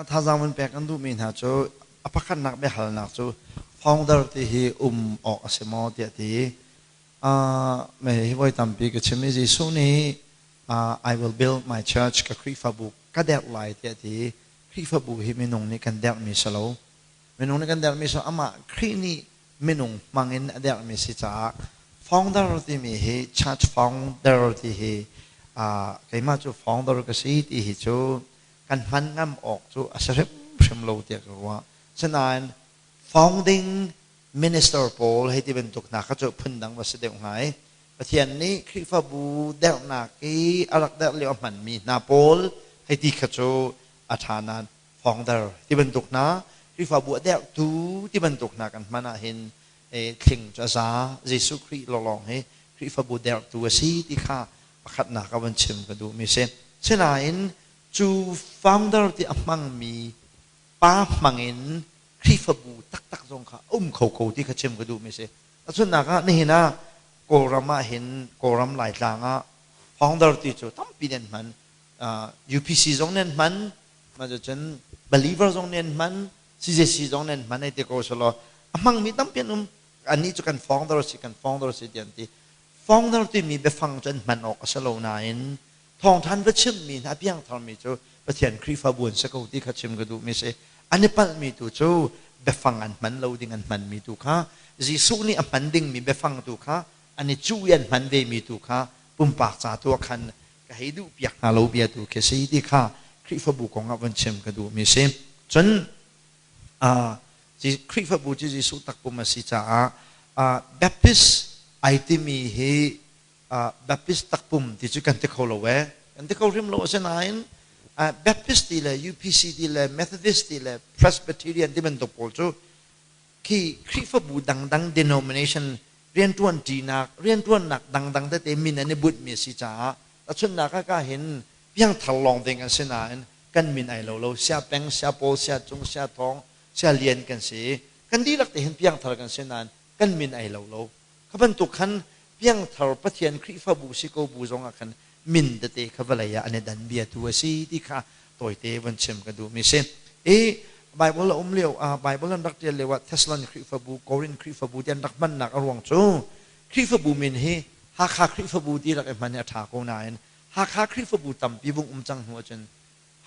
Thazaang vun pek kan duhmi hna cu a pakhatnak biahalnak cu founder ti hi um awk a si maw tiah ti. Hi voi tampi ka chim i Jesuh nih I will build my church, ka Khrihfabu ka derh lai tiah ti. Khrihfabu hi minung nih kan derhmi si lo. Minung nih kan derhmi si lo. Amah Khrih nih minung hmang in a derhmi si caah founder timi hi, church founder ti hi, keimah cu founder ka si ti hi cu kan hman ngam awk cu a si hrimhrim lo tiah ka ruah. Sinain founding minister pawl hei ti bantuk hna kha cu phundang va si deuh hnga i Pathian nih Khrihfabu derhnak i a rak derh lio a hmanmi hna pawl hei ti kha cu a ṭha nain founder ti bantuk hna, Khrihfabu a derhtu ti bantuk hna kan hman ahhin thling cu a za. Jesuh Khrih lawnglawng hi Khrihfabu derhtu a si ti kha pakhatnak ah van chim ka duhmi si. Sinain cu founder ti a hmangmi pa hmangin Khrihfabu taktak zong kha a um kho ko ti kha chim ka duhmi si. Tahchunhnak ah, nihin ah Kawlram ah hin, Kawlram Laitlang ah founder ti cu tampi nan hman. UPC zong nan hman, cun believer zong nan hman, CJC zong nan hman ai ti ko selaw a hmangmi tampi an um. Annih cu kan founder si, kan founder si ti an ti. Founder timi biafang cu an hman awk a si lo nain thawngṭhan va chimmi hna, piangtharmi cu Pathian Khrihfabu an si ko ti kha chim ka duhmi si. An i palhmi tu cu biafang an hman lo ding an hmanmi tu kha, Jesuh nih a hman dingmi biafang tu kha an i cuh i an hman vemi tu kha pumpak ca tu ah khan ka hei duh piak hna lo bia tu khi si ti kha Khrihfabu kong ah von chim ka duhmi si. Cun Khrihfabu cu Jesuh takpum a si caah Baptist ai timi hi Baptist takpum ti cu kan ti kho lo ee. Kan ti kho hrim lo. Asinain Baptist ti le UPC ti le Methodist ti le Presbyterian ti bantuk pawl cu khi Khrihfabu dangdang, denomination, rianṭuan ṭinak, rianṭuannak dangdang tete min an i bunhmi a si caah, tahchunhnak ah, ka hin piangthar lawng ding an si nain kan min ai lo lo, Sia Peng, Sia Pawl, Sia Cung, Sia Thawng, Sia Lian kan si. Kan dihlak te hin piangthar kan si nain kan min ai lo lo. Kha bantuk khan piangthar Pathian Khrihfabu si ko bu zong ah khan min tete kha vawlei ah an i dan bia tu a si ti kha tawite von chim ka duhmi si. I Bible a um lio ah, Bible an rak ṭial lio ah Thessalon Khrihfabu, Korin Khrihfabu ti an rak hmannak a ruang cu Khrihfabu min hi Hakha Khrihfabu ti rak i hman hi a ṭha ko nain Hakha Khrihfabu tampi vung um cang hnu ahcun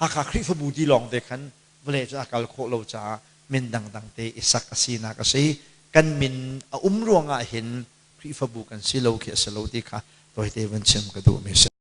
Hakha Khrihfabu ti lawng te khan vawlei cu a kal khawh lo caah min dangdang te i sak a sinak a si. Kan min a um ruangah hin Khrihfabu kan si lo khi a si lo ti kha tawite van chim ka duhmi a si.